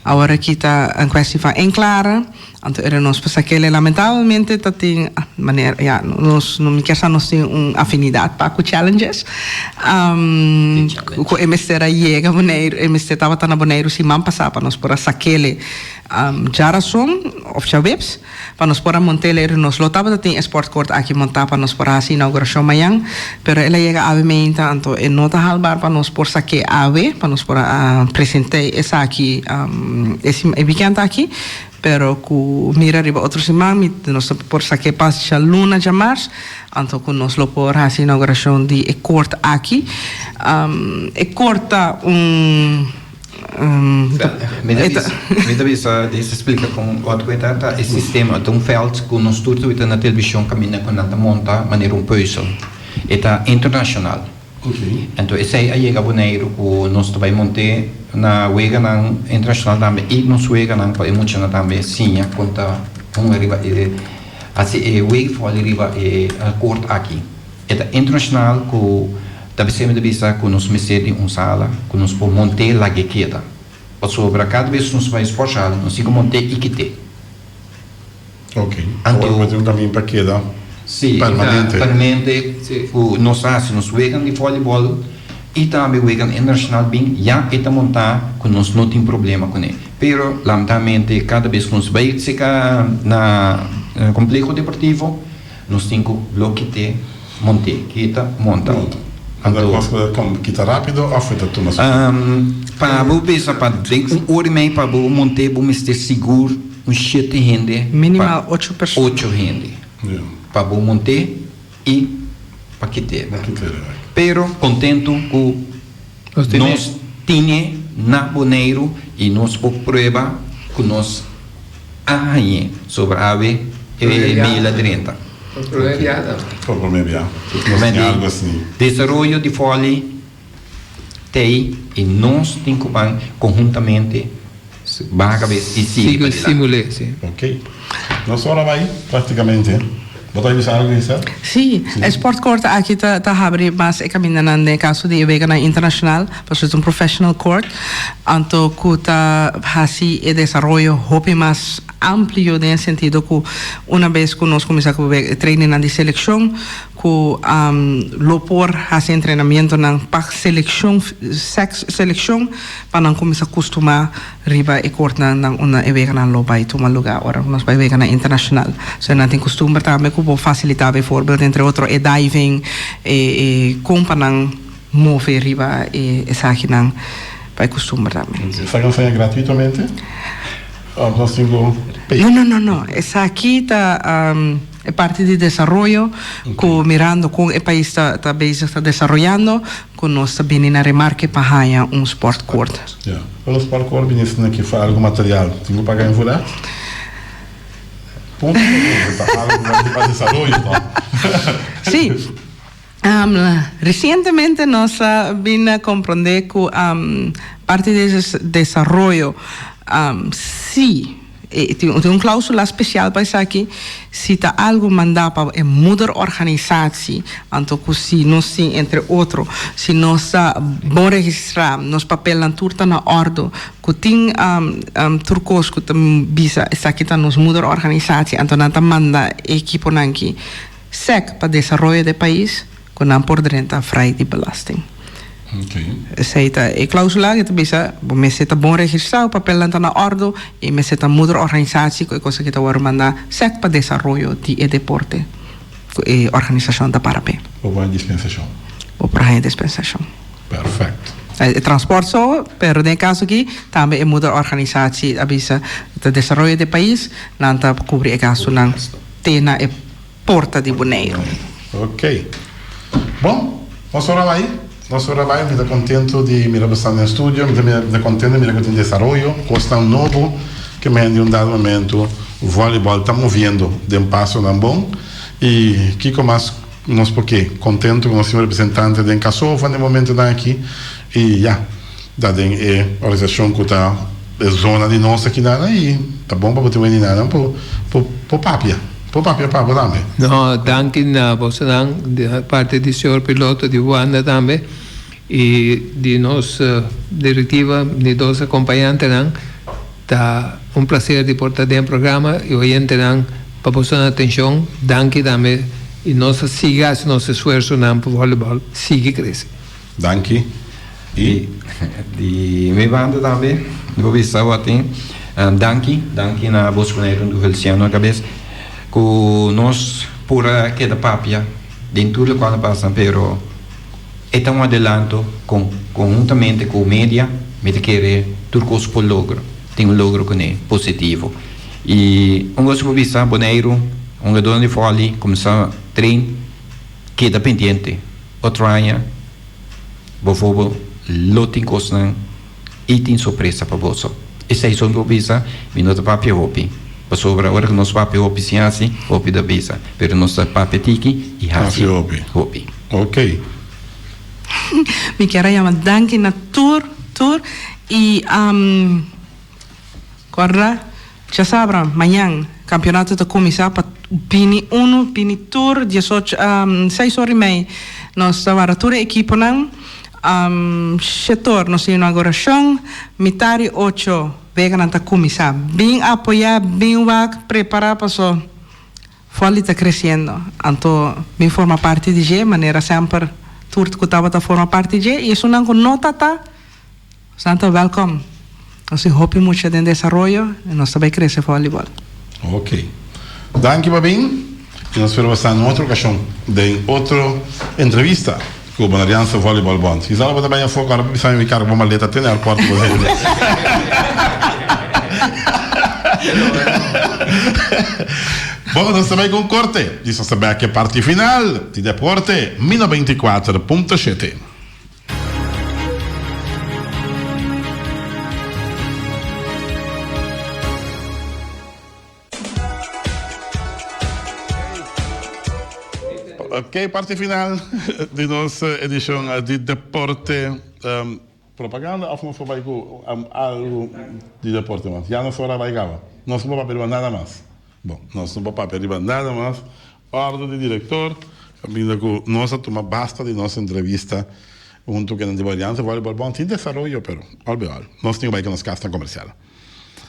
Awor aki ta un kwestie van inklaren, anto era nos por sa kele lamentablemente ta tin manera ya nos no mi kier sa nos tin un afinidat pa ku challenges ku e mester a yega Boneiru e mester tabata na Boneiru siman pasá pa nos por a sa kele Djarason of djaweps pa nos por a mont'é lero nos lo tabata tin e sportcourt aki montá pa nos por a hasi inauguracion mañan pero el a yega awe meinta anto e no ta halbar pa nos por sak'é awe pa nos por a present'é esaki e weekend aki pero ku mira riba otro siman mi nos ta por sak'é pas djaluna djamars anto ku nos lo por hasi inauguracion di e court aki e court ta un. Mi ta bisa di se splika kon wat ku e ta ta e sistema ta un veld ku nos tur ta wita na televishon kaminda ku nan ta monta manera un pùzel e ta internashonal anto esei a yega Boneiru ku nos ta bai mont'é na weganan internashonal tambe i nos weganan pa e muchanan tambe siña kon ta hunga riba e hasi e wave vòli riba e kort aki. E ta internashonal ku ta bis'é mi ta bisa ku nos mester di un sala ku nos por mont'é lag'é keda. Pasobra kada bes ku nos bai sportshaal nos tin ku mont'é i kit'é. Ok. Anto Awor bo tin un kamin pa keda Sí, permanente. permanente ku nos ta hasi nos wegan di vòlibòl i tambe wegan internashonal bin ya e ta montá ku nos no tin problema kuné. Pero lamentablemente kada bes ku nos bai seka na kompleho deportivo Nos tin ku lo kit'é, mont'é, kita, monta. Anto kos ku ta kita rápido òf e ta tuma su tempu? Pa bo bisa pa den un ora i mei pa bo mont'é bo mester sigur un shete hende. Minimal ocho persona. Ocho hende. Pa bo mont'é i pa kit'é. Pero kontentu ku nos tin'é na Boneiru i nos por prueba ku nos. A hañ'é sobre awe e mail a drenta. Por promé bia ta. Por promé bia. Nos tin algo así. Desaroyo di foli t'ei i nos tin ku ban konhuntamente baha kabes i sigui pa dilanti. Stimul'é, si. Ok. Nos ora bai praktikamente. Bo ta bisa algo Giselle? Sí, e sportcourt aki ta ta habri mas e kamindanan den e kaso di e weganan internashonal, pasobra ta un professional court, anto ku ta hasi e desaroyo hopi mas amplio den e sentido ku una bes ku nos kuminsá ku e trainingnan di selekshon ku lo por hasi entrenamientonan pa selekshon selekshon pa nan kuminsá kustumá Riba e kortnan nan unda e weganan lo bai tuma lugá ora ku nos bai weganan internashonal. So nan tin kustumber tambe ku por fasilitá bijvoorbeeld entre otro e diving, e e kon pa nan move riba e esakinan pa e kustumber tambe. Esaki nan siña gratuitamente òf nos tin ku pay? No no no no esaki ta e parti di desaroyo ku mirando kon e pais ta ta bezig ta desaroyando ku nos ta bini na remarke pa haña un sportcourt. Ya. Ora sportcourt bini esnan ki for algu material, tin ku paga invodat? Punto pa punto, ta algu ku bai pa desaroyo to. Sí. Resientemente nos a bin a komprondé ku parti di e desaroyo si tin un klausula spesial pa esaki, si ta algu mandá pa e moederorganisatie, anto ku si nos tin entre otro si nos ta bon registrá, nos papelnan tur ta na òrdu, ku tin tur kos ku ta bisa esaki ta nos moederorganisatie, anto nan ta manda e ekiponan aki. Sec pa desaroyo di e pais ku nan por drenta vrij di belasting. Esei ta e klausula ku ta bisa bo mester ta bon registrá, bo papelnan ta na òrdu i mester ta moederorganisatie ku e kos aki ta wòrdu mandá sec pa desaroyo di e deporte ku e organisashon ta para p'e. Bo por haña dispensashon. Bo por haña dispensashon. Perfecto. E transport so, pero den e kaso aki tambe e moederorganisatie a bisa ta desaroyo di e pais, nan ta kubri e gastunan te na e. Porta di Boneiru. Ok. Bon, nos ora bai. Nos ora bai. Mi ta contento di mira bo sta den studio. Mi ta mira, mi ta contento di mira cu tin desaroyo, cosnan nobo ke men di un dado momento. Volleyball ta moviendo den pasonan bon y kico mas nos por ke. Contento cu nos tin un representante den Casova den momentonan aki y ya, ta den e organisacion cu ta e zona di nos aki nan y ta bon pa bo tin wende nan por por papia, por papia pa bo tambe. No, danki na bosonan di parti di señor piloto di Wanda tambe y di nos directiva, di dos acompañantenan. Ta un placer di por ta den programa y oyentenan pa boso atencion. Danki tambe y nos ta sigui haci nos esfuerzonan pa volleyball sigui crece. Danki y. Di mi banda tambe mi por bisa awatin danki, danki na boso ku Neyron Duvelciano a kabes ku nos por a keda papia den tur lokual a pasa pero E ta un adelanto con conhuntamente cu media mi ta kere tur cos por logro, tin un logro cune positivo. Y un cos cu por bisa Boneiru, hungadornan di volley cuminsa train, keda pendiente, otro aña bovobo lo tin cosnan y tin sorpresa pa boso. Esey so mi por bisa, mi no ta papia hopi, pasobra ora cu nos papia hopi sin haci, hopi ta bisa, pero nos ta papia tiki y haci hopi. Ok. Mi kier a yama danki na tur tur y corda djasabra mañan campeonato ta cuminsa pa bini uno bini tur diesocho seis ora y mei nos ta wara tur e equiponan shetor nos tin inauguracion mitad di ocho weganan ta cuminsa bin apoya bin wak prepara paso Folly ta creciendo, anto mi forma parti di dje, manera semper tur cu tabata forma parti dje, y esunnan cu no ta ta, esnan ta welcome. Nos tin hopi mucha den desaroyo y nos ta bay crece volleyball. Ok. Danki pa bin y nos spera bo sa na otro ocasion den otro entrevista cu Bonarianse Volleyball Bond. Quizá lo bo ta bay afo cu ora pa bisa mi mi carga bo maleta te na airport di Bonaire. Bon, nos ta bay cu un corte y nos ta bay aki e parti final di Deporte Mi 94.7. Ok, parti final di nos edicion di Deporte. Propaganda of nos por bai cu algo di deporte mas? Ya nos ora bai caba. Nos no por papia riba nada mas. Bon, nos no por papia riba nada mas. Orde di director, caminda cu nos a tuma basta di nos entrevista hunto cu e nan di Alianza Volleyball. Bon, tin desaroyo pero al be al nos tin cu bai cu nos casnan comercial.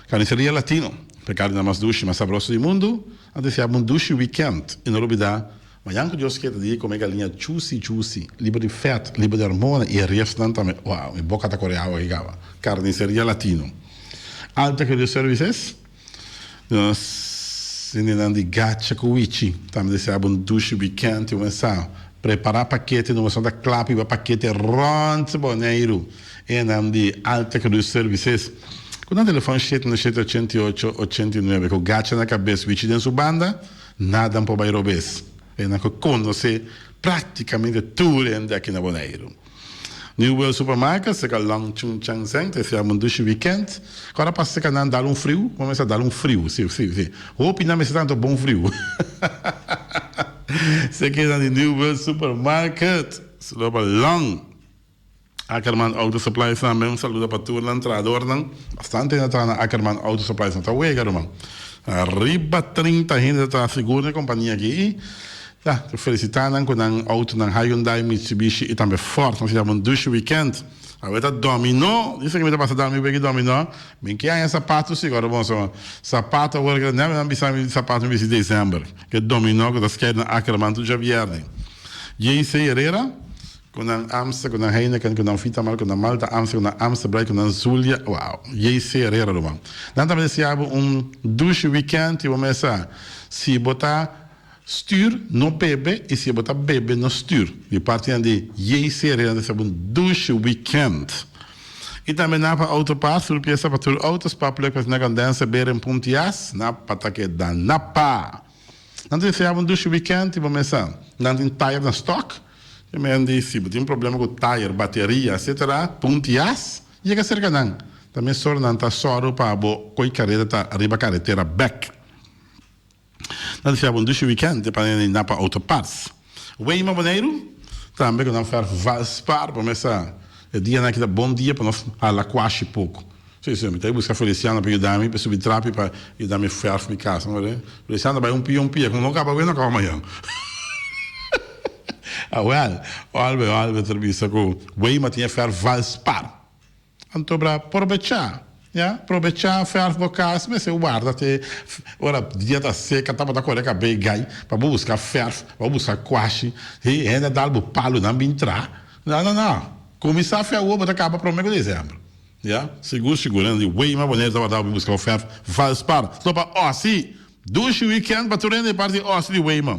Carniceria Latino, pe carninan mas dushi, mas sabroso di mundu, a desea bo un dushi weekend y no lubida, mañan cu Dios kier ta dia come galiña juicy juicy, liber di vet, liber di hormona y e ribsnan tambe, wow, mi boca ta core awa aki caba. Carniceria Latino. Alta Credit Services, nos hendenan di Gacha cu Wichi tambe desea bo un dushi weekend y un sa prepara pakete, nos ta cla pa hiba pakete rond Boneiru. E nan di Alta Cruz Services cu nan telefon shete na shete ochenta i ocho ochenta i nuebe cu gacha na cabes wichi den su banda nada por bay robes. E nan cu conoce practicamente tur hende aki na Boneiru. New World Supermarket cerca Long Chun Chang Seng ta esfera un dushi weekend cu ora pasa cerca nan dal un friu bo mester dal un friu si si si hopi nan mester tanto bon friu Cerca nan di New World Supermarket loba Long. Ackerman Auto Supplies tambe un saludo pa tur nan trahadornan. Bastante hende ta traha na Ackerman Auto Supplies, no ta wega ruman. Riba 30 hende ta traha sigur na e kompania aki i ya, ta felisitá nan ku nan outonan Hyundai, Mitsubishi i tambe Ford. Nos yama un dushi weekend. Awe ta dominó, dise ku mi ta pasa dal mi wega di dominó. Mi ke haña sapato si, ora bon so sapato awor ke nan nan bisa mi sapato mi bisti december. Ke dominó ku ta skèr na Ackerman tur djabièrnè. JC Herrera. Ku nan Amstel, ku nan Heineken, ku nan Vitamal, ku nan Malta Amstel, ku nan Amstel Bright, ku nan Zulia, wow, JC Herrera ruman. Nan ta deseá bo un dushi weekend i bo mes sa, si bo ta stuur, no bebe i si bo ta bebe, no stuur. Di partinan di JC Herrera nan ta deseá bo un dushi weekend. I tambe Napa Auto Parts, tur piesa pa tur auto, sparkplug, pa asina condenser, beren, pump jas, Napa ta keda Napa! Nan ta deseá bo un dushi weekend i bo mes sa, nan tin tire na stock. E men di si bo tin problema ku tayer, bateria, etcetera, puntias, yega serka nan. Ta mesora nan ta sòru pa bo koi kareta ta riba karetera bèk. Nan desea bo un dushi weekend pa nan Napa Auto Parts. Weima Boneiru tambe ku nan fèrf Valspar pa mesa e dianan aki ta bon dia pa nos hala kuashi poko. Si si mi ta buska Feliciano pa yuda mi pa subi trapi pa yuda mi fèrf mi kas. Feliciano ta bai un pia un pia ku no kaba awe no kaba mañan. Awèl Olbe Olbe ta bisa ku Weima tin e fèrf Valspar. Anto bra probechá, ya, probechá fèrf bo kas mester warda te ora dia ta seka tabata kore kabei gai pa bo buska fèrf, pa bo buska kuashi, he hende a dal bo palu nan bin tra, no no no, kuminsá fè awor bo ta kaba promé ku desèmber, ya, sigur sigur hende di Weima Bonaire ta warda bo bin buska bo fèrf Valspar, so pa Osi, dushi weekend pa tur hende di parti Osi di Weima.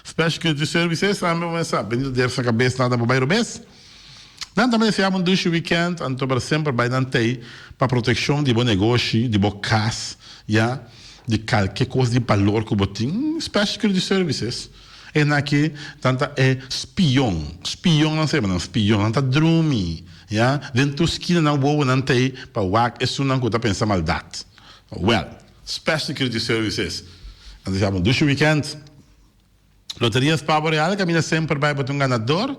Special Security Services tambe bo mester sa, Benito Dersa kabes nada bo bai robes. Nan tambe deseá bo un dushi weekend, anto pero semper bai nan tei pa protekshon di bo negoshi, di bo kas, ya, di kalke kos di balor ku bo tin. Special Security Services e nan aki nan ta e spion, spion nan sa yama nan, spion, nan ta drumi, ya, den tur skina nan wowo nan tei pa wak esunnan ku ta pensa maldat. Well, Special Security Services nan deseá bo un dushi weekend. Loteria Spa Boreal caminda semper bay bo ta un ganador.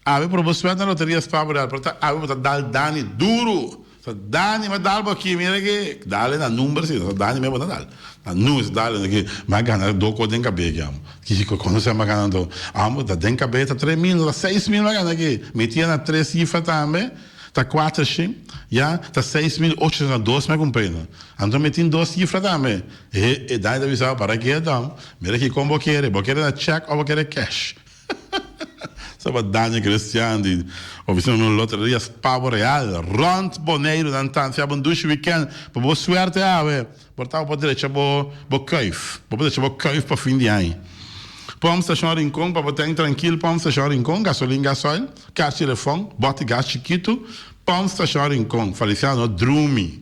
Awe por bo suerte na Loteria Spa Boreal por ta awe bo ta dal Dani duro. Sa Dani ma dal bo aki mira ki dale na number si sa Dani me bo ta dal. Na number si dale ki ma gana do ko den cabe ki amo. Kiko kono sa ma gana do. Amo ta den cabe ta 3000 ta 6000 ma gana ki. Mi tia na tres cifra tambe. Ta kuater shi, ya, ta 6802 mi a kumpr'é no. Anto mi tin dos sifra tambe. E, e Dani ta bisa, para ke Dom? Mira ki kon bo kere, bo kere na chèk òf bo kere kèsh? Saba Dani Christian di ofisina di Loteria Pavo Real rònt Boneiru nan ta ansia bo un dushi wikènt pa bo suerte awe. Bo ta por drecha bo bo kuif. Bo por drecha bo kuif pa fin di aña. Pòmp stashon Rincon pa bo ten trankil Pòmp stashon Rincon, gasolin gasoil, kas telefòn, bòt di gas chikitu, Pòmp stashon Rincon, Feliciano no drumi.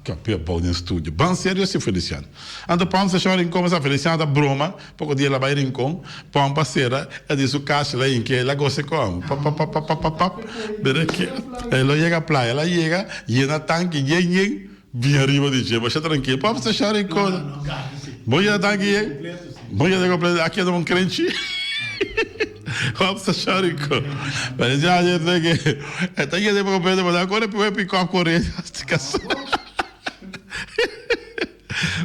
Kapia bou den studio. Ban serio si Feliciano. Anto Pòmp stashon Rincon mester Feliciano ta broma, poko dia el a bai Rincon, pòmp a sera, el di su kas el a hinke, el a gosa kòm. Pap pap pap pap pap pap, bira ke el lo yega playa, el a yega, yena tanki yen yen. Bin ariba di dje, basha trankil. Pap sta shari kos. Bo yena tanki yen? Bo yena kompleto. A keda un krenchi. Pap sta shari kos. Pero ya ayer te ke e ta yena kompleto, pero a kore piwe pikòp kore kasa.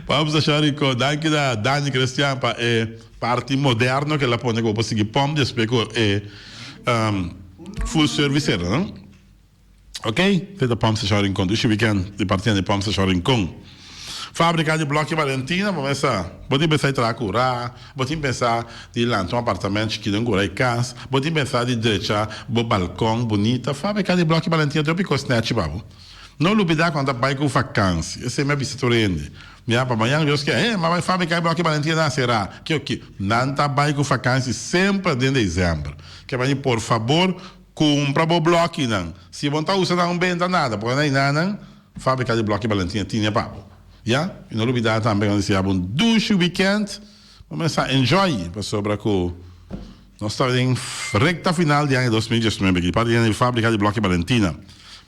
Pap sta shari kos. Danki na Dani Christian pa e parti moderno ke el a pone ku bo por sigui pòmp despues ku e full service era, no? Ok, te ta Pump Station Rincon. Dushi weekend di parti di Pump Station Rincon. Fabrica di blokje Valentina, bo mesa, bo tin pensa di traha cura, bo tin pensa di lanta un apartamento chikito den cura y cas, bo tin pensa di drecha bo balcon bunita. Fabrica di blokje Valentina tin hopi cos nechi pa bo. No lubida cu nan ta bay cu vakantie. Esey mi a bisa tur hende. Ya, pa mañan Dios kier, hey, m'a bay fabrica di blokje Valentina nan a cera. Ki oki. Nan ta bay cu vakantie semper den december. Ke bani por fabor Kumpra bo blòkinan. Si bo no ta usa nan un benta nada, pone na inanan, Fábrika di Blòki Balentina tine pa bo. Ya? I no lubidá tambe ku nan deseá bo un dushi wikènt. Bo mester enjoy pasobra ku nos ta den rekta final di aña 2019 aki di parti di Fábrika di Blòki Balentina.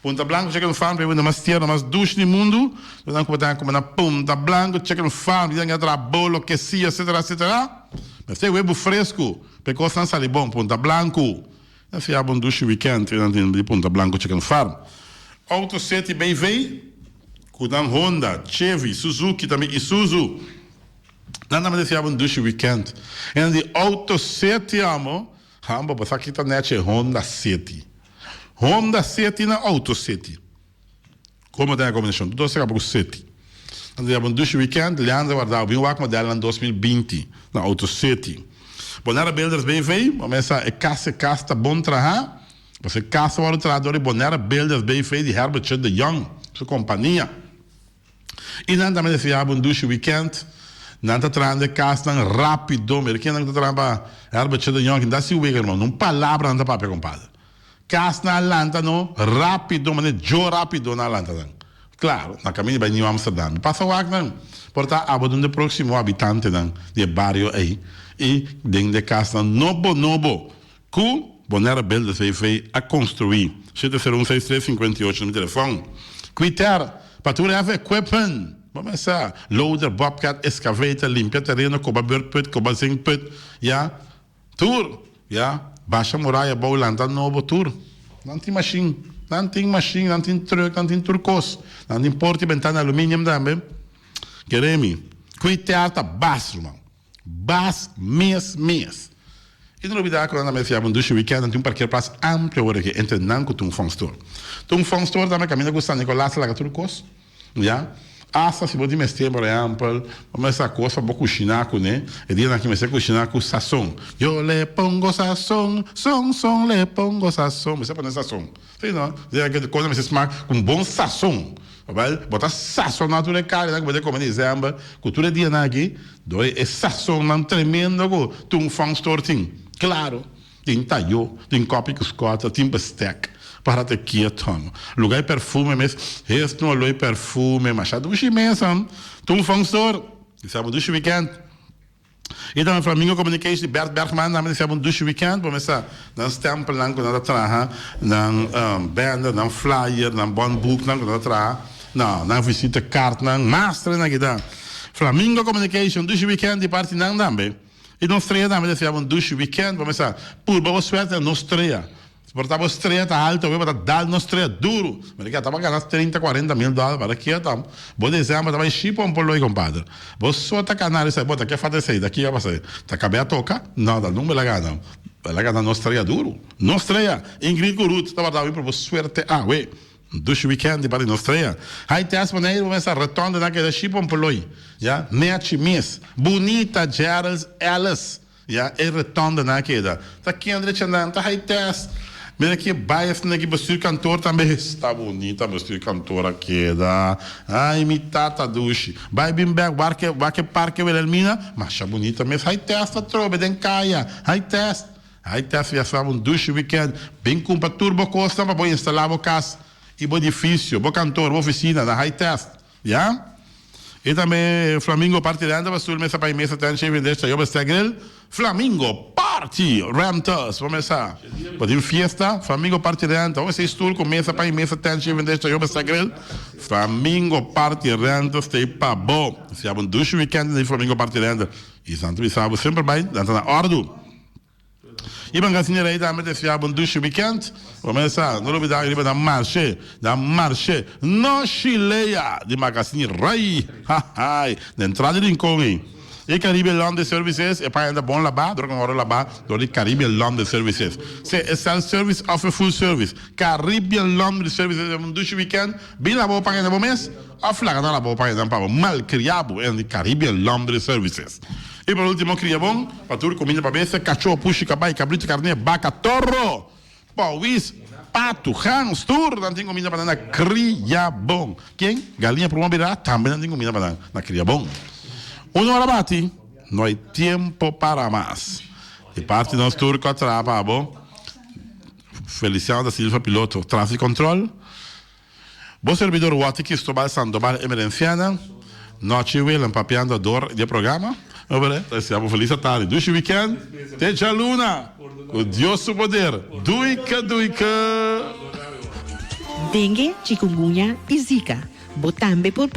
Punta Blanco Chicken Farm ta e wende mas tierno, mas dushi di mundu. Tur nan ku bo ta kume na Punta Blanco Chicken Farm, di nan ke traha bolo, kesillo, etcetera, etcetera. Mester webu fresku pa e kosnan sali bon. Punta Blanco. Na fiaba un dushi weekend e nan tin di Punta Blanco Chicken Farm. Auto City BV cu nan Honda, Chevy, Suzuki tambe Isuzu. Nan tambe ta fiaba un dushi weekend. E nan di Auto City amo, hamba bo sa kita nechi e Honda City. Honda City na Auto City. Como ta e combinacion? Tur dos ta caba cu City. Nan ta yama un dushi weekend, Leandro Guardao bin wak modelnan 2020 na Auto City. Bonaire Builders BV, bo mester sa e cas e cas ta bon traha, pasobra e cas ta wordo traha dor di Bonaire Builders BV di Herbertje de Jong, su compania. Y nan tambe ta yama un dushi weekend, nan ta trahando e casnan rapido, mira kinan ta traha pa Herbertje de Jong, kinda si wega hermano, un palabra nan ta papia compadre. Kas nan a lanta no rápido manera djo rápido nan a lanta nan. Klaro, na kaminda bai Nieuw Amsterdam. Mi pasa wak nan. Por ta abo den de próksimo habitantenan di e bario ei i den de kasnan nobo nobo ku Bonaire Builders BV a konstruí. 701 63 58 na mi telefòn. Kwiter pa tur heavy equipment. Bo mester loader, bobcat, excavator, limpia tereno, koba beurtput, koba zinkput, ya. Tur, ya. Basha muraya bou, lanta nobo, tur. Nan tin mashin, nan tin mashin, nan tin truck, nan tin tur kos. Nan tin porta i bentana aluminium tambe. Kere mi, kui tear ta bas, ruman. Bas mes mes. I no lubida ku nan tambe fiaba un dushi weekend, nan tin un parkeerplaats amplio awor aki entre nan ku Tung Fong Store. Tung Fong Store tambe kaminda ku San Nicolas ta laga tur kos, ya. Asta si bo tin mester, por ehèmpel, bo mester kos pa bo kushiná kuné, e dianan aki mester kushiná ku sason. Yo le pongo sason, son son le pongo sason, mester pone sason. Si no, di aki kos nan mester smak ku un bon sason. Wèl, bo ta sasoná tur e karinan ku bo ta kome desèmber, ku tur e dianan aki, dor e sasonnan tremendo ku Tung Fong Store tin. Klaro, tin tayó, tin kòpi ku skòter, tin bestèk, para te kieton. Lugá e perfume mes, hes no lo e perfume, masha dushi mes, han. Tung Fong Store, desea bo dushi wikènt. I tambe Flamingo Communication di Bert Bergman tambe desea bo un dushi weekend. Bo mester nan stempelnan ku nan ta traha, nan banner, nan flyer, nan bon boeknan ku nan ta traha, no, nan visite kaartnan, mastrenan aki ta. Flamingo Communication, dushi weekend di parti nan tambe. I nos trea tambe desea bo un dushi weekend. Bo mester purba bo suerte na nos trea. Por ta bo strea ta alto awe bo ta dal nos strea duru. Mira ke tabata gana 30 40 mil dòler para kia ta bo dezember ta bai shipa un poloi kompadre. Bo so ta kana esei bo ta ke fata esei ta kia pasa ta kabe a toka no ta nunca el a gana. El a gana nos strea duru. Nos strea Ingrid ku Ruth tabata awe pero bo suerte awe. Dushi weekend di parti nos strea. Hai test Boneiru bo mester rotonde nan keda shipa un poloi ya nechi mes bunita Gerald Ellis. Ya e retondenan a keda. Ta ken drecha nan ta hay test. Mira ki bai asina ki bestuur kantoor tambe esta bunita bestuur kantoor a keda. Ay mi tata dushi. Bai bin bek wak e wak e parke Wilhelmina masha bunita mes hay test atrobe den kaya hay test. Hay test ya sa un dushi weekend bin kumpra tur bo kosnan pa bo instala bo kas y bo edifisio bo kantoor bo ofisina na hay test. Ya. I tambe Flamingo Party Rental pa stoel mesa pa i mesa tent shaving dish tayo bestel grill. Flamingo Party Rentals pa mesa pa tin fiesta Flamingo Party Rental ome sei stoel ku mesa pa i mesa tent shaving dish tayo bestel grill. Flamingo Party Rentals ta ei pa bo. Si abo un dushi weekend den Flamingo Party Rental i nan ta bisa bo semper bai nan ta na ordu. I Magazine Rey tambe ta desea bo un dushi weekend. Bo mesa no lubida riba nan marshe, nan marshe no shilea di Magazine Rey. Hahay, na entrada di Rincon ei. I Caribbean Laundry Services e paña ta bon labá, dor ku nan wòrdu labá dor di Caribbean Laundry Services. Sea e self service òf e full service, Caribbean Laundry Services ta un dushi weekend. Bin laba bo paña na bo mes òf laga nan laba bo paña nan pa bo. Malkriá bo en di Caribbean Laundry Services. I por ultimo kria bon pa tur kuminda pa bestia, kachó, pushi, kabai, kabritu, karné, baka, toro, pòwis, patu, gans, tur nan tin kuminda pa nan na kria bon. Ken? Galiña proma bira tambe nan tin kuminda pa nan na kria bon. Un ora bati, no hay tiempo para mas. Di parti nos tur ku a traha pa bo, Feliciano da Silva piloto, Traffic Control. Bo servidor Watty Cristobal Sandoval Emerenciana, Nochi Willem papiando dor di e programa. Ta desea bo felis atardi, dushi weekend, te djaluna, ku Dios su poder. Duike duike! Dengue, chikungunya y Zika. Bo tambe por.